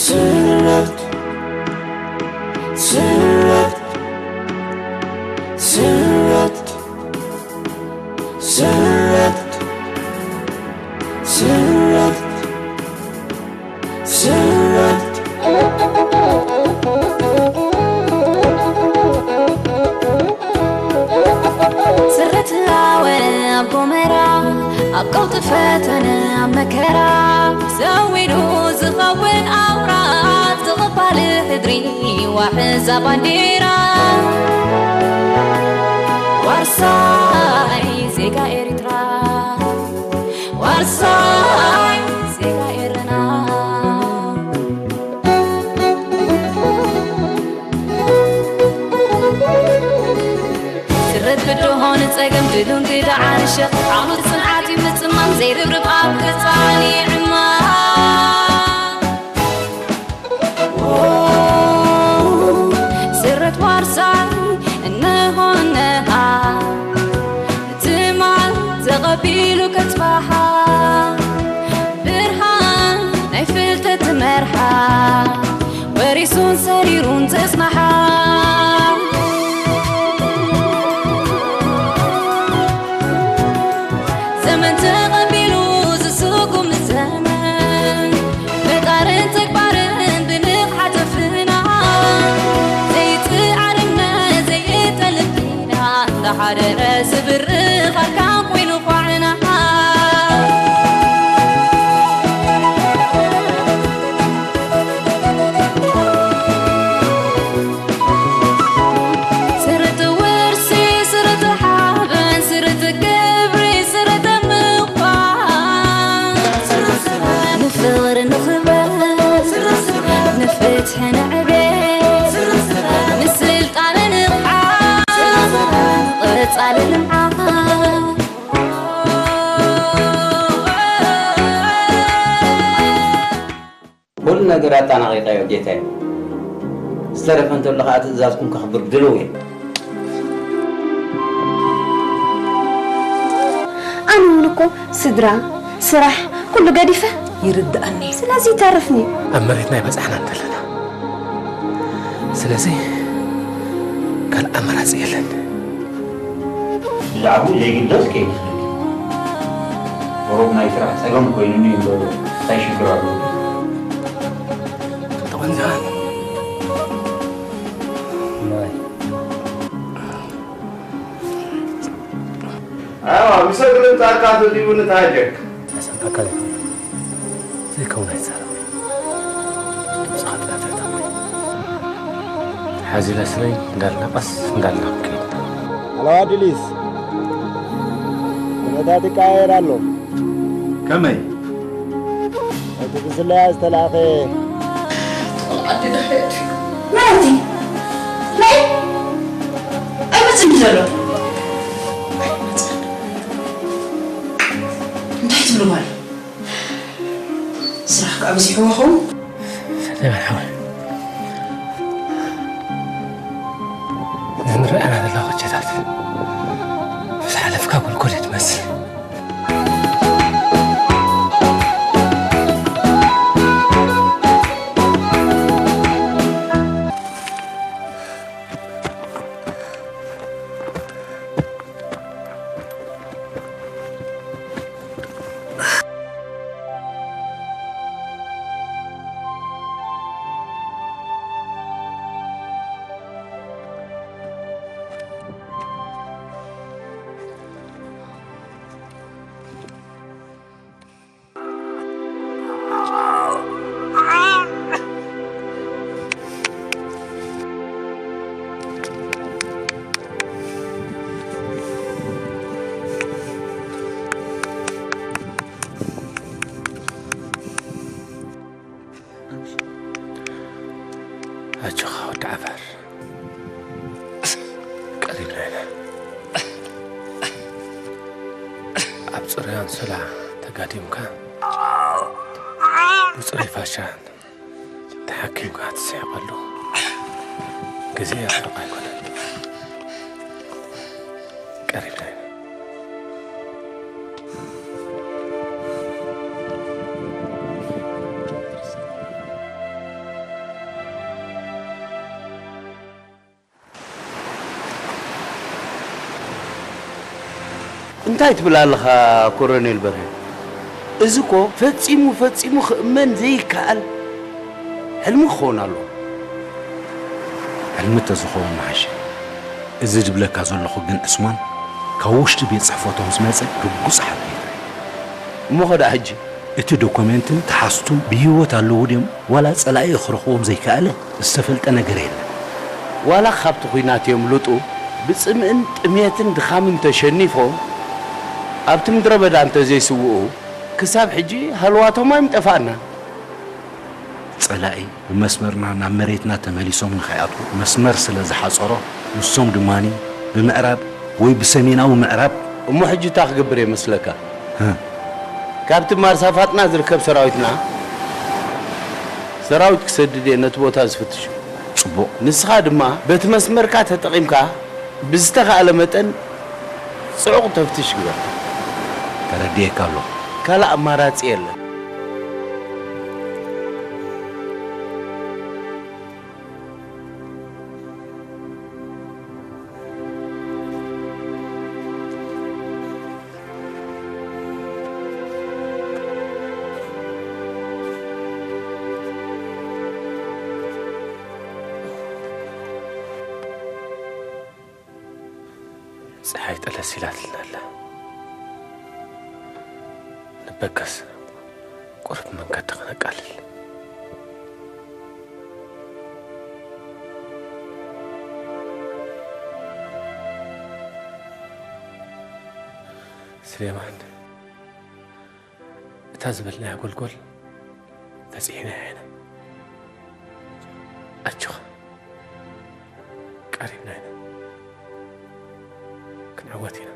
ስረት ስረት ስረት ስረት ስረት ስረት ስረት ኣወ ኣብ ጎመራ ኣብ ቀውጢ ፈተነ ኣብ መከራ ሰዊሩ ዝኸውን ኣውራ ዝቕባል ሕድሪ ዋሕዛ ባንዴራ ዋርሳይ ዜጋ ኤርትራ ዋርሳይ ዜጋ ኤረና ስረት ብድሆ ንጸገም ድሉን ግዳ ዓርሸ ዓውኑ ጽንዓት እዩ ምጽማም ዘይርብርብ ኣብ ክጻን ይዕማ ስረት ዋርሳይ እነሆ እነሃ ትማል ተቐቢሉ ከጽባሓ ብርሃን ናይ ፍልጠት ትመርሓ ወሪሱን ሰሪሩን ዘጽናሓ ዘመን ተቐቢሉ ዝስጉም ዘመን ብቃልን ተግባርን ብንቕሓት ኣፍና ዘይጥዓርነ ዘይጠልብ ኪዳን እንዳሓረረ ዝብርኽ ኣርካን ኮይኑ ኳዕና ስርት ውርሲ ስርት ሓበን ስርት ክብሪ ስርት ምዃን ንፍቕሪ ንኽበር ንፍትሒ ንዕቤት ንስልጣነ ንቕሓት ንቐጻሊ ልምዓት ኩሉ ነገር ኣጣናቒቐዮ ጌታየ። ዝተረፈ እንተሎ ኸኣ ትእዛዝኩም ከኽብር ድልው እየ። ኣነ እውን እኮ ስድራ፣ ስራሕ፣ ኩሉ ገዲፈ ይርድኣኒ። ስለዚ ይተርፍኒ። ኣብ መሬትና ኣይበጻሕናን ዘለና። ስለዚ ካልእ ኣማራጺ የለን። ብዛዕባኡ ዘይግደስ ከይመስለኪ። ቁሩብ ናይ ስራሕ ጸገም ኮይኑኒ እምበር እንታይ ሽግር ኣለዎ? ተቐንዛን ኣዋ ምስ እግሪ እንታካ ተዲቡ ንታጀክ ተሰምዐካ ዘይኮነ ዘይከውን ኣይዛረብ ድምፅኻ ጥራሕ ተታብለይ ሓዚ ለስለይ እንዳልና ቀስ እንዳልና ክንከይድ ኣለዋ ድሊስ ኩነታት ይቀያየር ኣሎ ከመይ እቲ ብስለያ ዝተላእኸ መን እቲ ናይ ኣይመፅን እዩ ዘሎ እንታይ ትብሉ ማለት ስራሕ ከዓ በዚሕዎ ኸውን ሰለማን ሓወይ ነዚ ንረኣና ዘለና ኮቸታት ምስ ሓለፍካ ጎልጎል እየ ትመስል ኣጆኻ ወዲ ዓፋር ቀሪብና ኢና ኣብ ፅሩይ ኣንሶላ ተጋዲምካ ብፅሩይ ፋሻ ተሓኪምካ ትስሕቐሉ እዚ ኣሕርቕ ኣይኮነን። ቀሪብና ኢና። እንታይ ትብል ኣለኻ ኮሎኔል በርሄ? እዚ እኮ ፈጺሙ፣ ፈጺሙ ክእመን ዘይከኣል ሕልሚ ክኸውን ኣለዎ። ሕልሚ እንተዝኸውን ምሓሸ። እዚ ዝብለካ ዘለኹ ግን ዕስማን፣ ካብ ውሽጢ ቤት ጽሕፈቶም ዝመጸ ርጉጽ ሓበሬታ እዩ። እሞ ኸ ደኣ ሕጂ? እቲ ዶኩሜንትን ተሓዝቱን ብህይወት ኣለዉ ድዮም ዋላ ጸላኢ ክረኽቦም ዘይከኣለ ዝተፈልጠ ነገር የለን። ዋላ ካብቲ ኲናት የምልጡ፣ ብጽምእን ጥሜትን ድኻምን ተሸኒፎም ኣብቲ ምድረ በዳ እንተዘይስውኡ፣ ክሳብ ሕጂ ሃለዋቶም ኣይምጠፋእናን። ጸላኢ ብመስመርና ናብ መሬትና ተመሊሶም ንኸይኣትዉ መስመር ስለ ዝሓጸሮ፣ ንሶም ድማኒ ብምዕራብ ወይ ብሰሜናዊ ምዕራብ። እሞ ሕጂ እንታይ ክገብር እየ መስለካ? ህ። ካብቲ ማርሳፋጥና ዝርከብ ሰራዊትና፣ ሰራዊት ክሰድድ እየ ነቲ ቦታ ዝፍትሽ። ጽቡቕ። ንስኻ ድማ በቲ መስመርካ ተጠቒምካ ብዝተኻእለ መጠን ጽዑቕ ተፍትሽ ግበር። ተረዲኤካ ኣለኹ። ካልእ ኣማራጺ የለን። ጸሓይ ጠለስ ኢላትና ኣላ። ንበገስ ቁሩብ መንገዲ ክነቃልል። ስሌማን፣ እታ ዝበልናያ ጎልጎል በጺሕናያ ኢና። ኣጆኻ፣ ቀሪብና ኢና። ክንዕወት ኢና።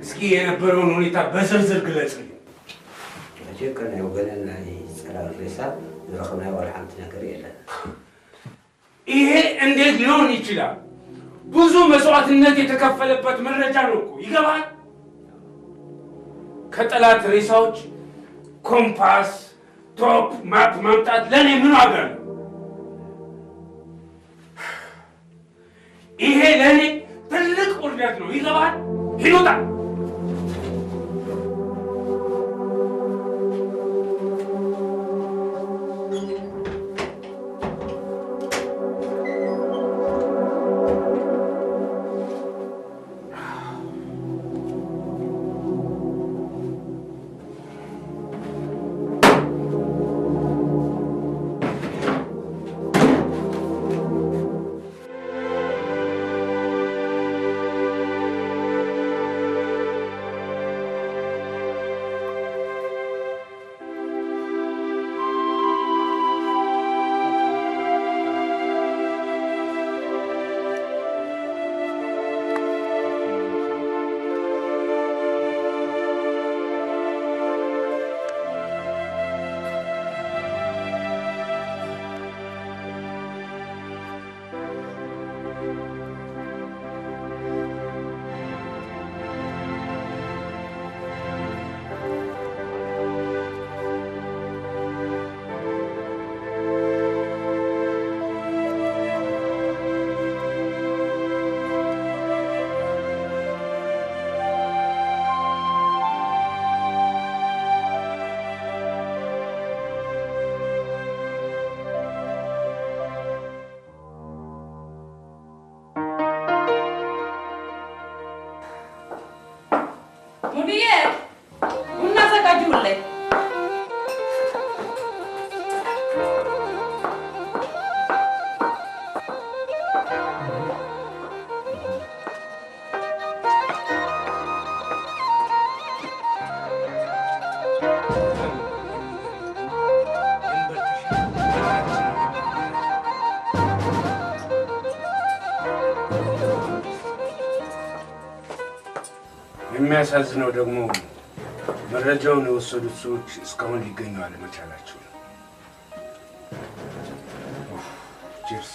እስኪ የነበረውን ሁኔታ በዝርዝር ግለጽልኝ። መቼም ከናይ ወገንን ናይ ጸላእን ሬሳ ዝረኸብናዮ ዋላ ሓንቲ ነገር የለን። ይሄ እንዴት ሊሆን ይችላል? ብዙ መስዋዕትነት የተከፈለበት መረጃ ነው እኮ፣ ይገባል? ከጠላት ሬሳዎች ኮምፓስ፣ ቶፕ፣ ማፕ ማምጣት ለእኔ ምን ዋጋ አለው? ይሄ ለእኔ ትልቅ ውርደት ነው። ይገባል? ሂድ ውጣ። የሚያሳዝነው ደግሞ መረጃውን የወሰዱት ሰዎች እስካሁን ሊገኙ አለመቻላቸው ነው። ኡፍ፣ ቺርስ።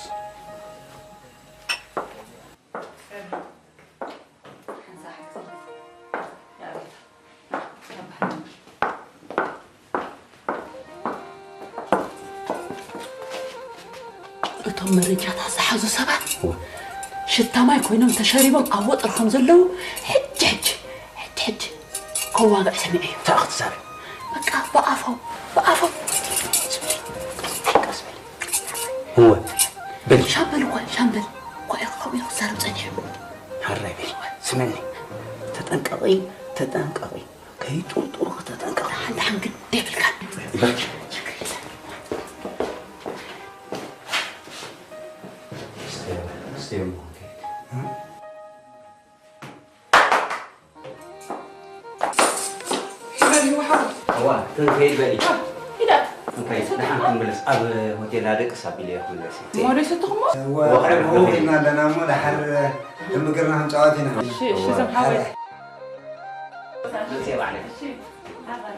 እቶም መረጃታት ዝሓዙ ሰባት ሽታ ማይ ኮይኖም ተሸሪቦም ኣብ ወጥሪ ከም ዘለዉ ሕጂ ሕጂ ሕጂ ሕጂ ከዋግዕ ሰሚዐ እዩ። እንታይ ክትዛረብ? በቃ ብኣፎም ብኣፎም። እወ፣ በል። ሻምበል እኳ ሻምበል እኳ እዩ ከምኡ ኢሉ ክዛረብ ጸኒሑ። ሓራይ በል። ስመኒ፣ ተጠንቀቒ፣ ተጠንቀቒ። ከይጥርጥሩ ተጠንቀቕ። ሓንቲ ሓንግድ የብልካን። በል። እዋ፣ ክንከይድ በሊ። እንታይ፣ ደሓን ክንምለስ፣ ኣብ ሆቴል ኣደቅስ ኣቢለ እየ ክምለስ። እሞ ደሰትኹሞ? እዋ፣ ክንከይድ ኢና ኣለና እሞ፣ ደሓር ብምግርና ክንጫወት ኢና። እሺ፣ እሺ፣ እዋ። ዘም ሓወይ። መፅየ ባዕለይ። እሺ፣ ሓወይ።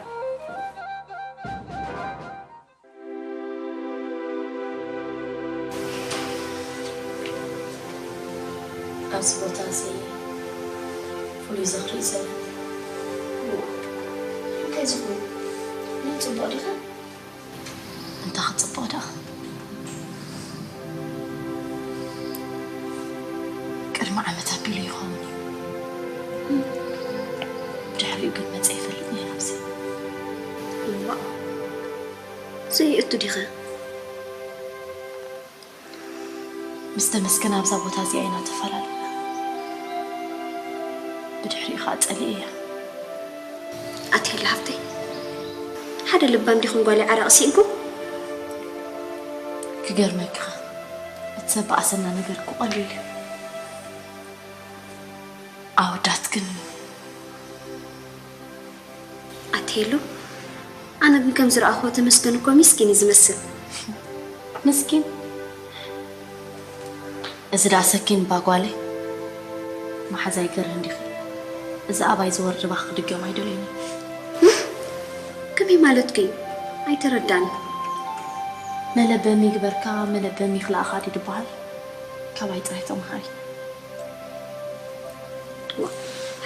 ኣብዚ ቦታ እዚ ፍሉይ ዝኽሪ እዩ ዘለኒ። እንታይ ዝኽሪ? ናይ ጽቡቕ ዲኻ? እንታይ ክጽቡቕ ደኣ? ቅድሚ ዓመት ኣቢሉ ይኸውን እዩ። ብድሕሪኡ ግን መጸ ይፈልጥ ነይሩ ኣብዚ። እዋእ፣ ዘይእቱ ዲኸ? ምስ ተመስገን ኣብዛ ቦታ እዚኣ ኢና ተፈላለና። ብድሕሪኡ ኸኣ ጸሊኤያ። ኣቲ ሄሉ ሃብተይ፣ ሓደ ልባም ዲኹም ጓለይ ዓራቒ ስኢንኩም? ክገርመኪ ኸኣ፣ እቲ ዘበኣሰና ነገር እኮ ቀሊል እዩ። ኣወዳት ግን ኣቲ ሄሉ፣ ኣነ ግን ከም ዝረኣኽዎ ተመስገን እኮ ሚስኪን እዩ ዝመስል። ምስኪን? እዚ ደኣ ሰኪን እባ ጓለይ። መሓዛ ይገርህ እንዲኺ። እዚ ኣባይ ዝወርድ እባ ክድገም ኣይደልዮን እየ። ከመይ ማለትኪ እዩ? ኣይተረዳን። መለበሚ ይግበርካ፣ መለበሚ ይኽላእኻ ድዩ ዝበሃል? ካባይ ጥራይ ተምሃሪ። ዋ፣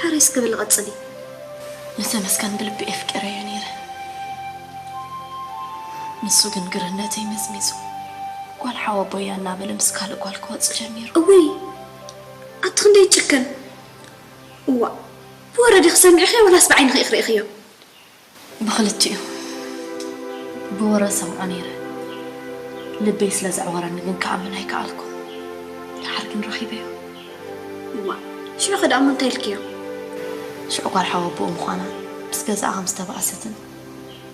ሓራይ እስከ በሊ ቀጽሊ። ንተመስገን ብልቢ ኣፍቂረዮ ነይረ። ንሱ ግን ግርህነተይ መዝሚዙ፣ ጓል ሓወቦያ እናበለ ምስ ካልእ ጓል ክወጽእ ጀሚሩ። እውይ፣ ኣቲ ክንደይ ይጭክን። እዋ፣ ብወረ ዲኺ ሰሚዕኽዮ ወላስ ብዓይንኺ ኢኺ ርኢኽዮ? ብኽልቲኡ። ብወረ ሰምዖ ነይረ። ልበይ ስለ ዘዕወረኒ ግን ክኣምን ኣይከኣልኩን። ደሓር ግን ረኺበዮ። እዋ፣ ሽዑ ኸ ደኣ እሞ እንታይ ኢልክዮ? ሽዑ ጓል ሓወቦኡ ምዃና፣ ምስ ገዛኣ ከም ዝተባእሰትን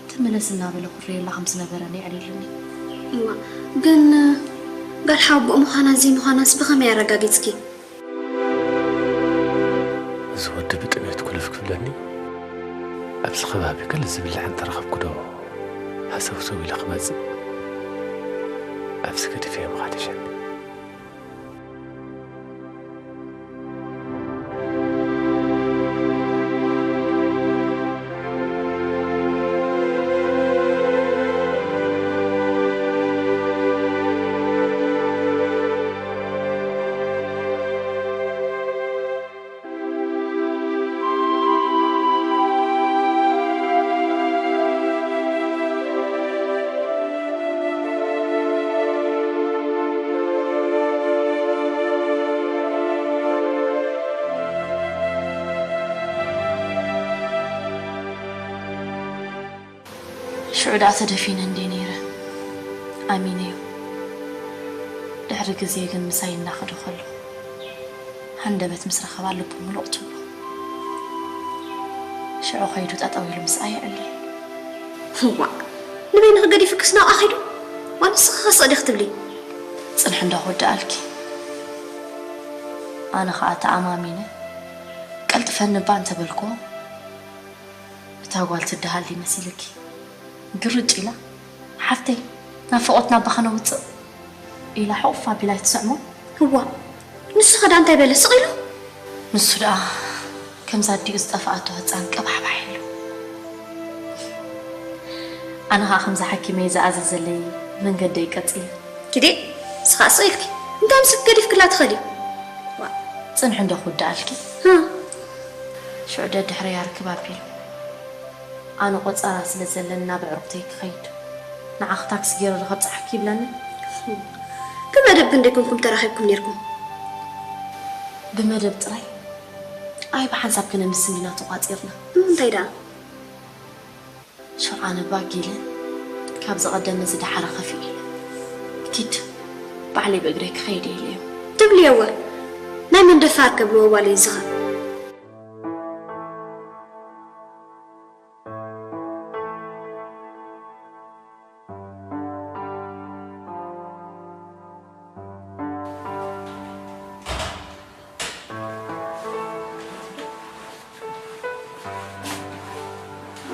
ትምለስ እናበለ ኩርየላ ከም ዝነበረን የዕሊሉኒ። እዋ፣ ግን ጓል ሓወቦኡ ምዃናን ዘይምዃናንስ ብኸመይ ኣረጋጊጽኪ? እዚ ወዲ ብጥሜት ኩልፍ ክብለኒ፣ ኣብዚ ከባቢ ገለ ዝብላዕ እንተረኸብኩ ዶ ሃሰውሰው ኢለ ክመጽእ? ኣብዚ ገዲፈዮ ምኻድ ይሸኒ። ሽዑ ደኣ ተደፊነ እንድየ ነይረ። ኣሚነዮ። ድሕሪ ግዜ ግን ምሳይ እናኸደ ከሎ፣ ሃንደበት ምስ ረኸባ ልቡ ምሉቕ ትብሎ። ሽዑ ከይዱ ጠጠው ኢሉ ምስኣ የዕሊ። እዋእ፣ ንበይንኺ ገዲፍክስ ናብኣ ከይዱ? ዋላ ንስኺ ከስቕ ዲኺ ትብሊ? ጽንሒ እንዳ ክወድኣልኪ። ኣነ ኸኣ ተኣማሚነ፣ ቀልጥፈኒ እባ እንተበልክዎ፣ እታ ጓል ትደሃሊ መሲልኪ ግርጭ ኢላ፣ ሓፍተይ፣ ናፍቖትና ኣባኻ ነውጽእ ኢላ ሕቑፍ ኣቢላ ኣይትስዕሞን። እዋ፣ ንሱ ኸ ደኣ እንታይ በለ? ስቕ ኢሉ? ንሱ ደኣ ከምዛ ኣዲኡ ዝጠፍኣቶ ህፃን ቀባሕባሕ ኢሉ። ኣነ ኸዓ ከምዛ ሓኪመይ ዝኣዘዘለይ መንገደይ ቀፂለ። ኪዲ፣ ንስኻ እሶ ኢልኪ እንታይ ምስክ ገዲፍክላ ትኸዲ? ዋ፣ ፅንሒ እንዶ ክውድኣልኪ። ህ። ሽዑ ደድሕረይ ኣርክብ ኣቢሉ። ኣነ ቆፀራ ስለ ዘለኒ ናብ ኣዕሩኽተይ ክኸይድ፣ ንዓኺ ታክሲ ገይረ ዶ ከብፅሓኪ ይብለኒ። ብመደብ ክንደይ ኮንኩም ተራኺብኩም ነይርኩም? ብመደብ ጥራይ። ኣይ ብሓንሳብ ክነምስን ኢና ተቋፂርና። ንምንታይ ደኣ? ሽዑ ኣነ ባግ ኢለ ካብዚ ቀደም እዚ ደሓረ ከፊእ ኢለ። ኪድ፣ ባዕለይ ብእግረይ ክኸይድ እየ ኢለዮ። ትብልየወ ናይ መን ደፋር ከብልዎ ጓለይ ዝኸ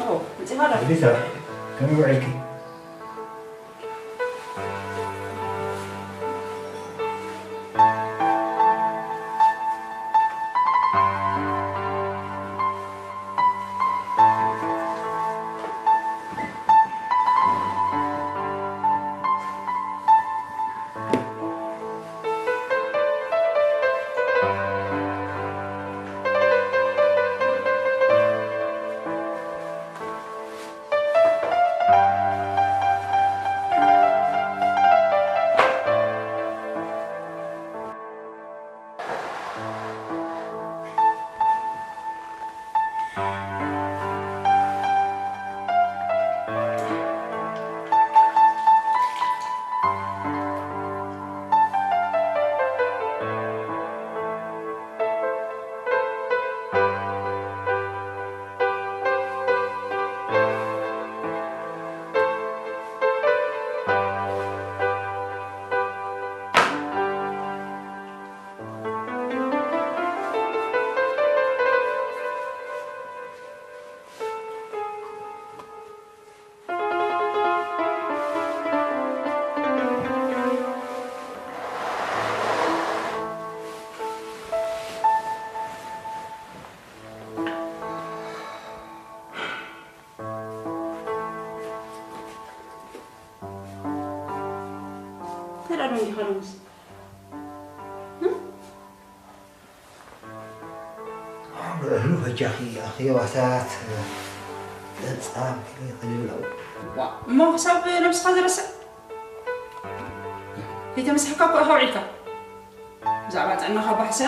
ኦ፣ መጺኻ ዶ? ኣዲሳ፣ ከመይ ውዒልኪ? ተዳሎ እንዲኻ ሎምስ? እም? ብእህሉ በጃኺ ኣኼባታት፣ ጸብጻብ ይቕልል ኣለዉ። ዋ፣ እሞ ክሳብ ነብስኻ ዝረስዕ? ከይተመስሓካ እኮ ኢኻ ውዒልካ። ብዛዕባ ጥዕናኻ ባሕሰ።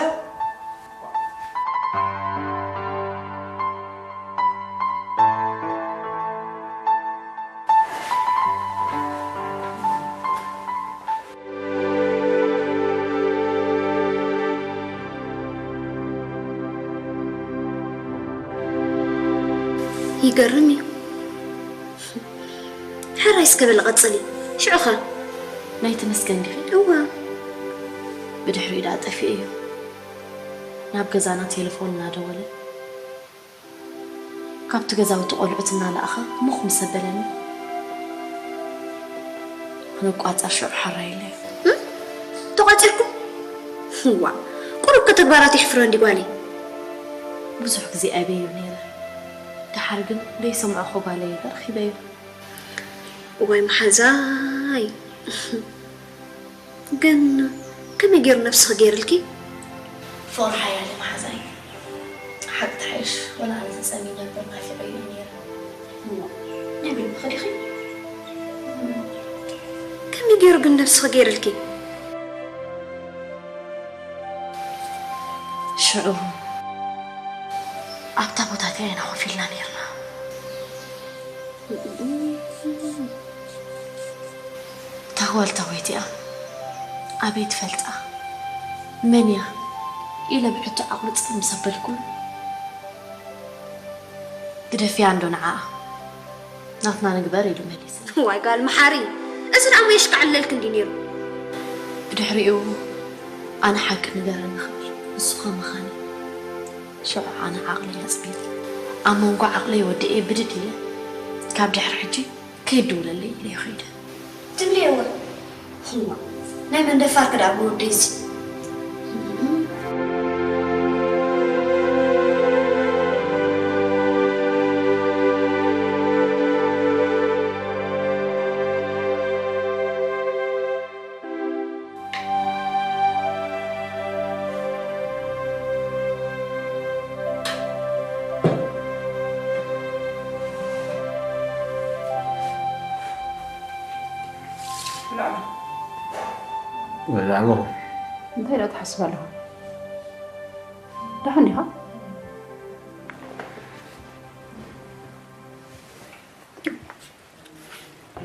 ይገርም እዩ። ሕራይ እስከ በሊ ቀጽሊ። ሽዑኸ? ናይ ተመስገን ዲኺ? እወ። ብድሕሪኡ ደኣ ጠፊኡ እዩ። ናብ ገዛና ቴሌፎን እናደወለ፣ ካብቲ ገዛውቲ ቆልዑት እናለኣኸ ሙኽ ምስ ኣበለኒ፣ ክንቋጸር ሽዑ ሓራይ ኢለዮ። እም? ተቋጺርኩም? ዋ፣ ቁሩብ ከተግባራት የሕፍሮ እንዲ ጓለይ። ብዙሕ ግዜ ኣበዮ ነይረ። ደሓር ግን ደይሰምዖ ጓለይ ረኺበዮ። እዋይ መሓዛይ። ግን ከመይ ገይሩ ነብስኺ ገይርልኪ? ፍቕሪ ሓያል እዩ መሓዛይ። ሓቂ ትሓይሽ፣ ወላ ኣነ ተጸሚመ እምበር ናፊቐዮ እየ ነይረ። እሞ፣ ናይ ብልብኺ ዲኺ? ከመይ ገይሩ ግን ነብስኺ ገይርልኪ? ሽዑ ኣብታ ቦታ እቲኣ ኢና ኮፍ ኢልና ነይርና። እታ ጓል እታ ወይቲኣ ኣበይ ትፈልጣ? መን እያ? ኢለ ብሕቶ ኣቑርጽ ምስ ኣበልኩ፣ ግደፍያ እንዶ ንዓኣ፣ ናትና ንግበር ኢሉ መሊሱ። ዋይ ጋል መሓሪ፣ እዚ ደኣ እሞ የሽካዕለልክ እንዲ ነይሩ። ብድሕሪኡ ኣነ ሓቂ ንገረኒ ክብል፣ ንሱ ከመኻኒ። ሽዑ ኣነ ዓቕለይ ኣጽቢብ፣ ኣብ መንጎ ዓቕለይ ወዲኤ ብድድ ኢለ፣ ካብ ድሕሪ ሕጂ ከይድውለለይ ኢለ ይኸይደ። ትብልየወ? ህዋ፣ ናይ መን ደፋር ክዳኣ ብወደይ እዚ? ወላ ኣለኹ። እንታይ ደኣ ትሓስብ ኣለኻ? ደሓን ዲኻ?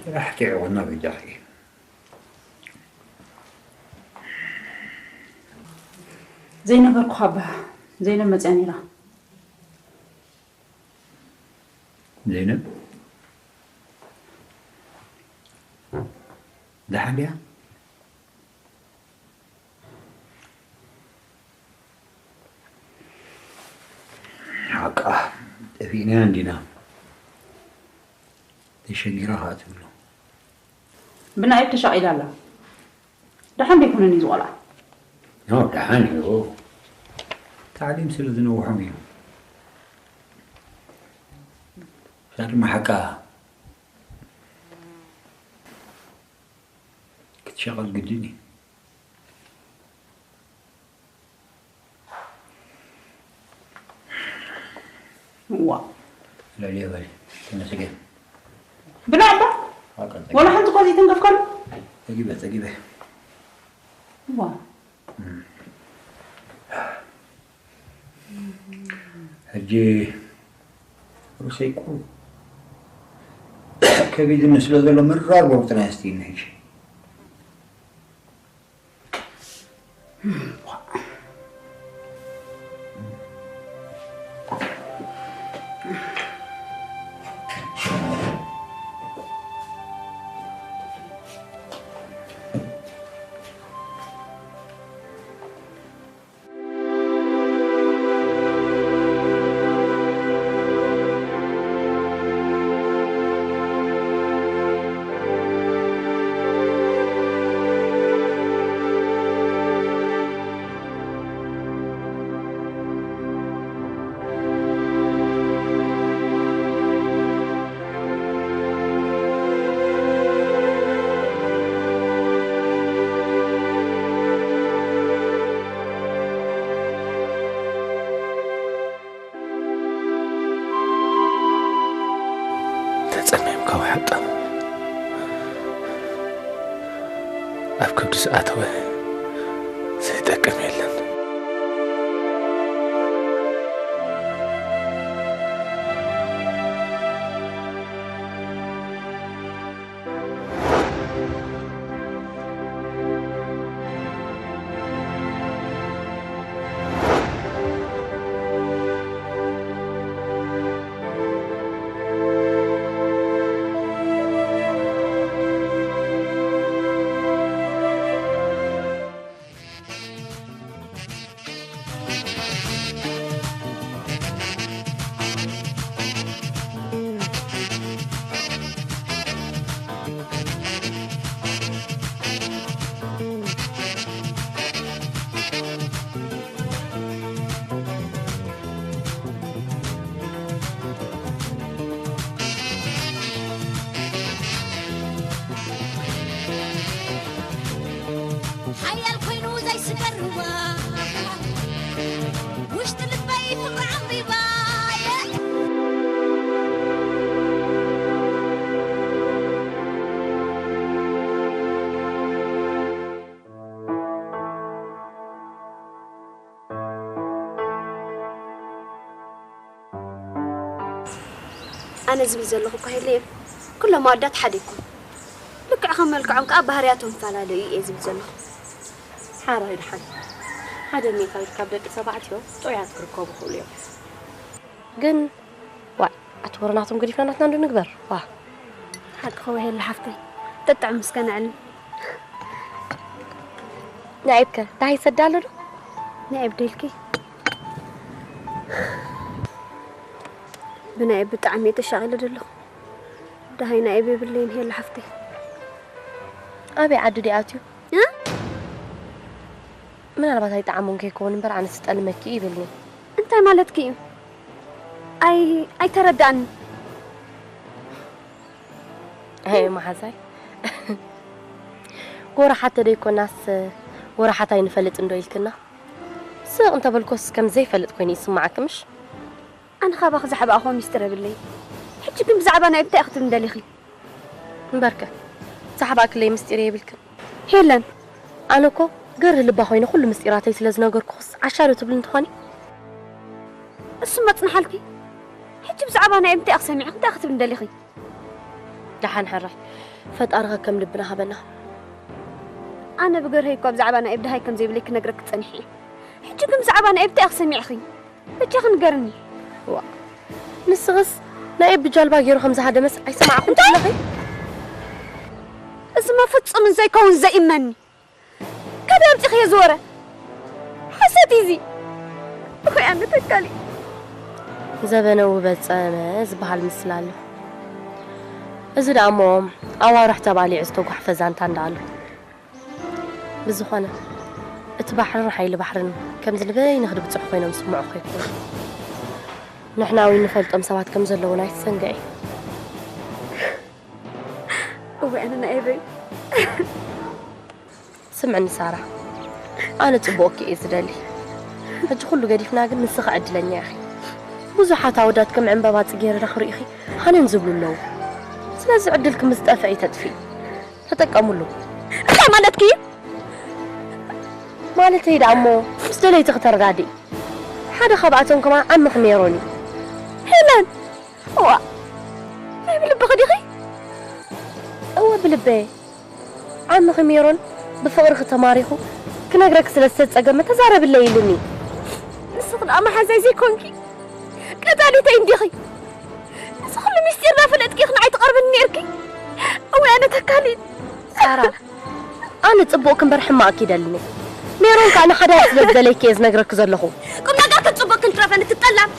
ስራሕ ጢዕወና በጃኺ። ዘይነበርኩ ኻባ ዘይነብ መጽያ ነይራ። ዘይነብ ደሓን ድያ? ሓቃ ጠፊእና እንዲና። ተሸጊራ ኸዓ ትብሎ። ብናይ ተሻቒላ ኣላ። ደሓን ደይኮነን እዩ ዝቖልዓ። ኖ፣ ደሓን እዩ። ታዕሊም ስለ ዝነውሖም እዩ። እዛ ድማ ሓቃ ክትሸቐል ግድን እዩ። ዋ። ለልየ በል። ተመስገን። ብላ እባ። ኣቀል ወላ ሓንቲ እኳ ዘይተንከፍካሉ? ጠጊበ፣ ጠጊበ። ዋ። እም። ሕጂ ርእሰይ ቁ ከቢድኒ ስለ ዘሎ ምራር ወቅትና ያስቲኒ ሕጂ። ተጸሚምካ ውሓጣ። ኣብ ከብዲ ዝኣተወ ዘይጠቅም የለን። ሓያል ኮይኑ ዘይስገርዋ ውሽጢ ልበይ ፍቕሪ ዓምቢባ። ኣነ ዝብል ዘለኹ እኳ የለየን። ኩሎም ኣወዳት ሓደ ይኮኑ። ልክዕ ከም መልክዖም ከኣ ባህርያቶም ይፈላለዩ እየ ዝብል ዘለኹ። ሓራይ ድሓን። ሓደ ሜታ ኢልካ ኣብ ደቂ ተባዕትዮ ጥዑያት ክርከቡ ይኽእሉ እዮም። ግን ዋይ፣ ኣትወሮ ናቶም ገዲፍና ናትና እንዶ ንግበር። ዋ። ሓቂ ኸው ሄሉ ሓፍተይ። ጥጥዕም እስከ ነዕልም። ናዒብከ፣ ደሃይ ይሰዳ ኣሎ ዶ? ናዒብ ደልኪ? ብናይ ብጣዕሚ እየ ተሻቒለ ዘለኹ። ደሃይ ናይ ቤብለይን ሄሉ ሓፍተይ። ኣበይ ዓዲ ድዩ ኣትዩ? እ? ምናልባት ኣይጠዓሞን ከይከውን እምበር ኣነስ ጠልመኪ እዩ ይብልኒ። እንታይ ማለትኪ እዩ? ኣይ ኣይተረዳእኒ። ኣይ መሓዛይ። ጎረሓተ ደይኮናስ ጎረሓታ ኣይንፈልጥ እንዶ ኢልክና? ስቕ እንተበልኮስ ከም ዘይፈልጥ ኮይኑ ይስምዓኪ ምሽ? ኣነ ካባኺ ዛዕባ እኮ ሚስጥር የብለይ። ሕጂ ግን ብዛዕባ ናይ እንታይ ክትብሊ ደሊኺ? እምበርከ ዛዕባ ክለይ ምስጢር የብልክን። ሄለን፣ ኣነ እኮ ገርህ ልባ ኮይነ ኩሉ ምስጢራተይ ስለ ዝነገርኩኽስ ዓሻ ዶ ትብሊ እንትኾኒ? እሱ መጽንሓልኪ። ሕጂ ብዛዕባ ናይ እንታይ ኣኽሰሚዕኺ እንታይ ክትብሊ እንደሊኺ? ደሓን ሕራይ፣ ፈጣሪ ከከም ልብና ሃበና። ኣነ ብገርሀይ እኳ ብዛዕባ ናይ እብድሃይ ከም ዘይብለይ ክነግረኪ ጸኒሐ እየ። ሕጂ ግን ብዛዕባ ናይ እብድሃይ ኣኽሰሚዕኺ። በጃኺ ንገርኒ። ዋ፣ ንስኽስ ናይ እቢ ጃልባ ገይሩ ከም ዝሃደመስ ኣይሰማዕኹም እንታይ? ትብለኺ? እዚማ ፍጹም ዘይከውን ዘይእመኒ። ካበይ ኣምጺኽዮ ዝወረ? ሓሰት እዩ እዚ። እኹይ ኣነ ተካሊ። ዘበነ ውበት ጸመ ዝበሃል ምስላ ኣሎ። እዚ ደኣ እሞ ኣዋርሕ ተባሊዑ ዝተጓሕፈ ዛንታ እንዳ ኣሎ። ብዝኾነ፣ እቲ ባሕርን ሓይሊ ባሕርን ከምዚ ንበይንኺ ድብጽሑ ኮይኖም ዝስምዑ ከይኮኑ። ንሕና እውን ንፈልጦም ሰባት ከም ዘለዉን ኣይትዘንግዒ። እወ፣ ኣነ ናይ ኤበይ። ስምዕኒ ሳራ፣ ኣነ ጽቡቕኪ እየ ዝደሊ። ሕጂ ኩሉ ገዲፍና ግን ንስኺ ዕድለኛ ኢኺ። ብዙሓት ኣወዳት ከም ዕምባባ ጽጌረዳ ክርእዩኺ ሃነን ዝብሉ ኣለዉ። ስለዚ ዕድልኪ ምስ ጠፍአ ኣይተጥፍኢ። ተጠቀምሉ። እንታይ ማለትኪ እዩ? ማለተይ ደኣ እሞ ምስ ደለይቲ ክተረዳድኢ። ሓደ ካብኣቶም ከማን ዓምኺ ሜሮን እዩ። ሄለን! እዋ! ናይ ብልብኺ ዲኺ? እወ ብልበየ። ዓምኺ ሜሮን ብፍቕርኺ ተማሪኹ ክነግረኪ ስለ ዝተጸገመ ተዛረብለይ ኢሉኒ። ንስኺ ደኣ መሓዛይ ዘይኮንኪ ቀታሊተይ እንዲኺ። እዚ ኩሉ ምስጢር እናፈለጥኪ ኢኺ ንዓይ ትቐርብኒ ነይርኪ። እወ ኣነ ተካሊት። ሳራ፣ ኣነ ጽቡቕኪ እምበር ሕማቕኪ ይደልኒ። ሜሮን ከኣ ንሓዳር ስለ ዝደለይኪ እየ ዝነግረኪ ዘለኹ። ቁም ነገርኪ ጽቡቕ ክንትረፈኒ ትጠላም።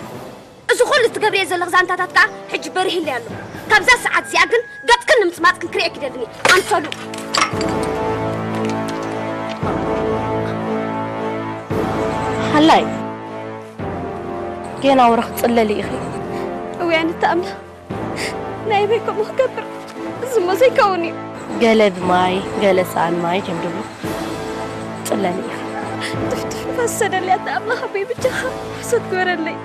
እዚ ኩሉ ትገብርዮ ዘለኺ ዛንታታት ከኣ ሕጂ በሪህለይ ኣሎ። ካብዛ ሰዓት እዚኣ ግን ገጽክን ንምጽማጽክን ክርእየኪ ይደልኒ። ኣንሰሉ። ሓላይ፣ ጌና ወረ ክትጽለሊ ኢኺ። እውይ ኣነ ተኣምና። ናይ ኣበይ ከምኡ ክገብር? እዚ እሞ ዘይከውን እዩ። ገለ ብማይ፣ ገለ ሰኣን ማይ ከም ድብሉ። ጽለሊ ኢኺ። ጥፍጥፍ ንፋስ ሰደልያ፣ ኣታ ኣምላኽ ኣቦይ ብጃኻ ርሕሰት ግበረለይ።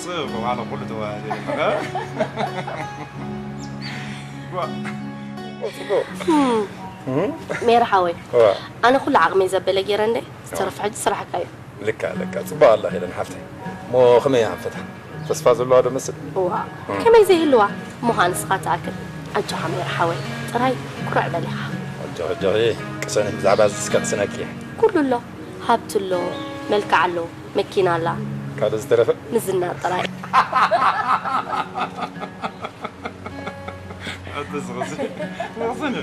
ጽቡቕ፣ ኣነ ኩሉ ተዋህደ። ዋ፣ ጽቡቕ። እም። እም? ሜሪ ሓወይ፣ ዋ። ኣነ ኩሉ ዓቕመይ ዘበለ ገይረ እንደ፣ ዝተረፈ ሕጂ ስራሕካ እዩ። ልካ፣ ልካ። ጽቡቕ ኣላ ሄለን ሓፍተይ። እሞ ከመይ እያ ሃንፈታ? ተስፋ ዘለዋ ዶ መስል? እዋ፣ እም። ከመይ ዘይህልዋ? እሞ ኸኣ ንስኻ ትኣክል። ኣጆኻ ሜሪ ሓወይ፣ ጥራይ ኩርዕ በል ኢኻ። ኣጆኺ፣ ኣጆኺ፣ ቅሰኒ፣ ብዛዕባ እዚ እስከ ቅስነኪ እየ። ኩሉ ኣሎ፣ ሃብቲ ኣሎ፣ መልክዕ ኣሎ፣ መኪና ኣላ። ካልእ ዝተረፈ? ንዝና ጥራይ። ኣትስኽሲ፣ ንኽስኒ።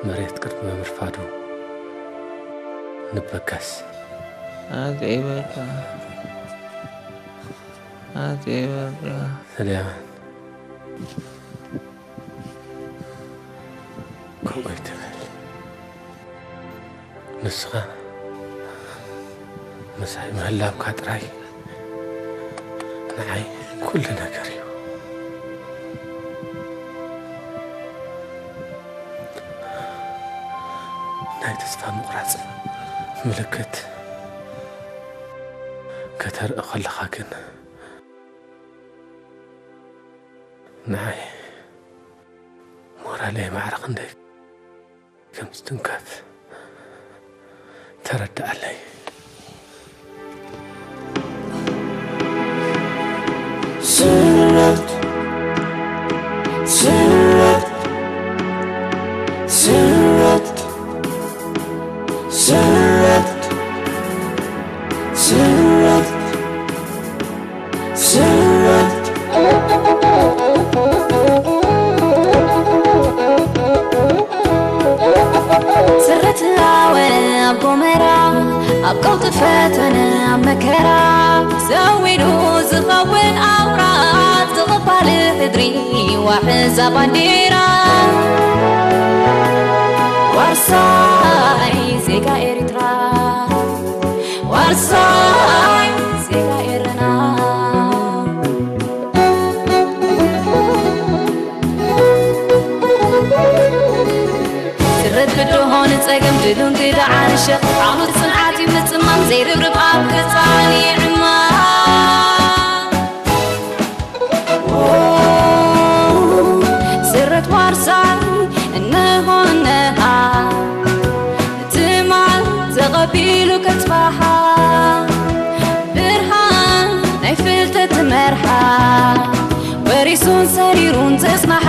መሬት ቅድሚ ምርፋዱ ንበገስ። ኣዜበካ፣ ኣዜበካ። ሰልያመን፣ ከምኡ ኣይትበል። ንስኻ ምሳይ ምህላውካ ጥራይ ንዓይ ኩሉ ነገር እዩ። ናይ ተስፋ ምቑራጽ ምልክት ከተርኢ ከለኻ ግን፣ ንዓይ ሞራለይ ማዕረ ክንደይ ከም ዝትንከፍ ተረድኣለይ። ስረት፣ ስረት፣ ስረት፣ ስረት፣ ስረት። ስረት። ስረት ኣብ ቀውጢ ፈተነ ኣብ መከራ ሰዊዱ ዝኸውን ኣውራ ዝቕባል ሕድሪ ዋሕዛ ባንዴራ ዋርሳይ ዜጋ ኤርትራ ዋርሳይ ዜጋ ኤረና ስረት ብድሆ ንጸገም ድሉን ግዳዓን ሸኽ ዓወት ጽንዓት እዩ ምጽማም ዘይርብርብ ኣብ ክጻን ይዕማ ስረት ዋርሳይ እንሆ እነሃ ትማል ተቐቢሉ ከጽባሓ ብርሃን ናይ ፍልጠት ትመርሓ ወሪሱን ሰሪሩን ዘጽናሓ